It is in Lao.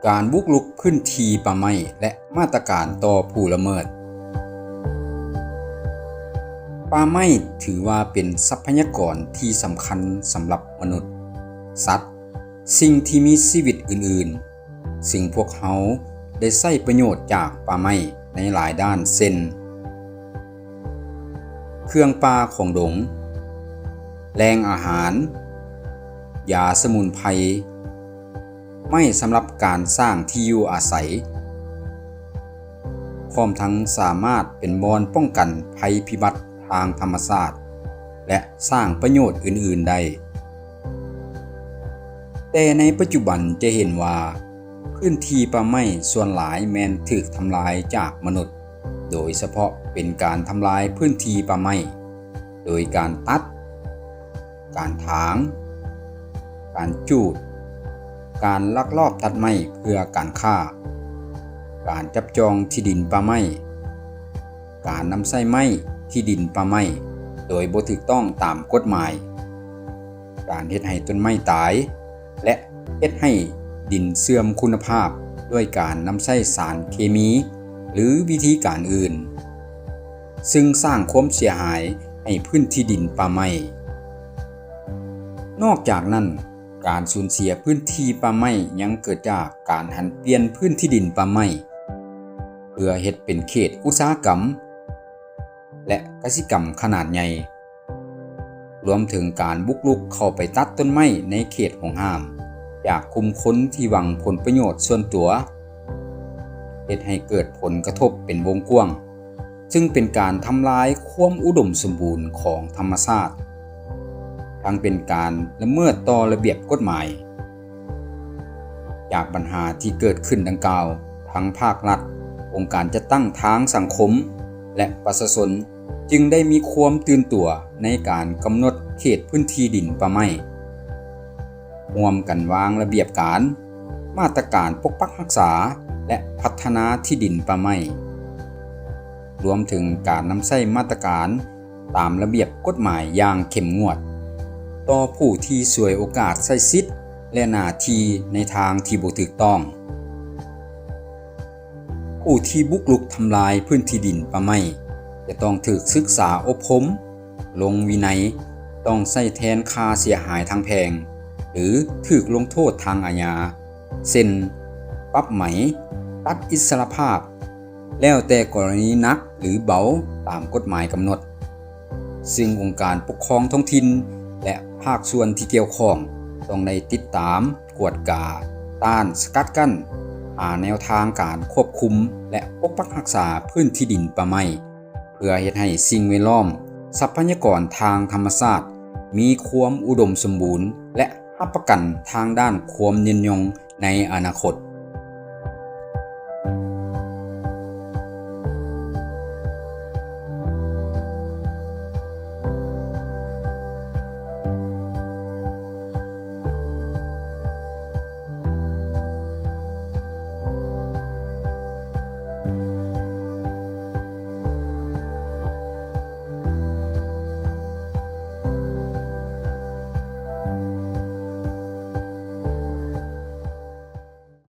ການບຸກລຸກພື້ນທີ່ປ່າໄມ້ ແລະ ມາດຕະການຕໍ່ຜູ້ລະເມີດ. ປ່າໄມ້ຖືວ່າເປັນຊັບພະຍາກອນທີ່ສຳຄັນສຳລັບມະນຸດ, ສັດ, ສິ່ງທີ່ມີຊີວິດອື່ນໆ, ຊຶ່ງພວກເຮົາໄດ້ໃຊ້ປະໂຫຍດຈາກປ່າໄມ້ໃນຫຼາຍດ້ານ ເຊັ່ນ ເຄື່ອງປ່າຂອງດົງ, ແຫຼ່ງອາຫານ, ຢາສະໝຸນໄພ, ໄມ້ສຳລັບການສ້າງທີ່ຢູ່ອາໄສ, ພ້ອມທັງສາມາດເປັນບ່ອນປ້ອງກັນໄພພິບັດທາງທຳມະຊາດ ແລະ ສ້າງປະໂຫຍດອື່ນໆໄດ້. ແຕ່ໃນປັດຈຸບັນຈະເຫັນວ່າ ພື້ນທີ່ປ່າໄມ້ສ່ວນຫຼາຍແມ່ນຖືກທຳລາຍຈາກມະນຸດ, ໂດຍສະເພາະເປັນການທຳລາຍພື້ນທີ່ປ່າໄມ້ ໂດຍການຕັດ, ການຖາງ, ການຈູດ, ການລັກລອບຕັດໄມ້ເພື່ອການຄ້າ, ການຈັບຈອງທີ່ດິນປ່າໄມ້, ການນຳໃຊ້ໄມ້ທີ່ດິນປ່າໄມ້ໂດຍບໍ່ຖືກຕ້ອງຕາມກົດໝາຍ, ການເຮັດໃຫ້ຕົ້ນໄມ້ຕາຍ ແລະ ເຮັດໃຫ້ດິນເສື່ອມຄຸນນະພາບດ້ວຍການນຳໃຊ້ສານເຄມີ ຫຼື ວິທີການອື່ນ, ຊຶ່ງສ້າງຄວາມເສຍຫາຍໃຫ້ພື້ນທີ່ດິນປ່າໄມ້. ນອກຈາກນັ້ນ, ການສູນເສຍພື້ນທີ່ປ່າໄມ້ຍັງເກີດຈາກການຫັນປ່ຽນພື້ນທີ່ດິນປ່າໄມ້ ເພື່ອເຮັດເປັນເຂດອຸດສາຫະກຳ ແລະ ກະສິກຳຂະໜາດໃຫຍ່, ລວມເຖິງການບຸກລຸກເຂົ້າໄປຕັດຕົ້ນໄມ້ໃນເຂດຫວງຫ້າມຈາກກຸ່ມຄົນທີ່ຫວັງຜົນປະໂຫຍດສ່ວນຕົວ, ເຮັດໃຫ້ເກີດຜົນກະທົບເປັນວົງກວ້າງ, ຊຶ່ງເປັນການທຳລາຍຄວາມອຸດົມສົມບູນຂອງທຳມະຊາດ, ທັງເປັນການລະເມີດຕໍ່ລະບຽບກົດໝາຍ. ຈາກບັນຫາທີ່ເກີດຂຶ້ນດັ່ງກ່າວ, ທັງພາກລັດ, ອົງການຈັດຕັ້ງທາງສັງຄົມ ແລະ ປະຊາຊົນ ຈຶ່ງໄດ້ມີຄວາມຕື່ນຕົວໃນການກຳນົດເຂດພື້ນທີ່ດິນປ່າໄມ້, ຮ່ວມກັນວາງລະບຽບການ, ມາດຕະການປົກປັກຮັກສາ ແລະ ພັດທະນາທີ່ດິນປ່າໄມ້, ລວມເຖິງການນຳໃຊ້ມາດຕະການຕາມລະບຽບກົດໝາຍຢ່າງເຂັ້ມງວດ ຕໍ່ຜູ້ທີ່ສວຍໂອກາດໃຊ້ສິດ ແລະ ໜ້າທີ່ໃນທາງທີ່ບໍ່ຖືກຕ້ອງ. ຜູ້ທີ່ບຸກລຸກທຳລາຍພື້ນທີ່ດິນປ່າໄມ້ ຈະຕ້ອງຖືກສຶກສາອົບຮົມ, ລົງວິໄນ, ຕ້ອງໃຊ້ແທນຄ່າເສຍຫາຍທາງແພ່ງ ຫຼື ຖືກລົງໂທດທາງອາຍາ, ເຊັ່ນ ປັບໃໝ, ຕັດອິດສະຫຼະພາບ, ແລ້ວແຕ່ກໍລະນີໜັກ ຫຼື ເບົາ ຕາມກົດໝາຍກຳນົດ. ຊຶ່ງອົງການປົກຄອງທ້ອງຖິ່ນ ແລະ ພາກສ່ວນທີ່ກ່ຽວຂ້ອງ ຕ້ອງໄດ້ຕິດຕາມ, ກວດກາ, ຕ້ານ, ສະກັດກັ້ນ, ຫາແນວທາງການຄວບຄຸມ ແລະ ປົກປັກຮັກສາພື້ນທີ່ດິນປ່າໄມ້ ເພື່ອເຮັດໃຫ້ສິ່ງແວດລ້ອມ, ຊັບພະຍາກອນທາງທຳມະຊາດ ມີຄວາມອຸດົມສົມບູນ ແລະ ຮັບປະກັນທາງດ້ານຄວາມຍືນຍົງໃນອະນາຄົດ.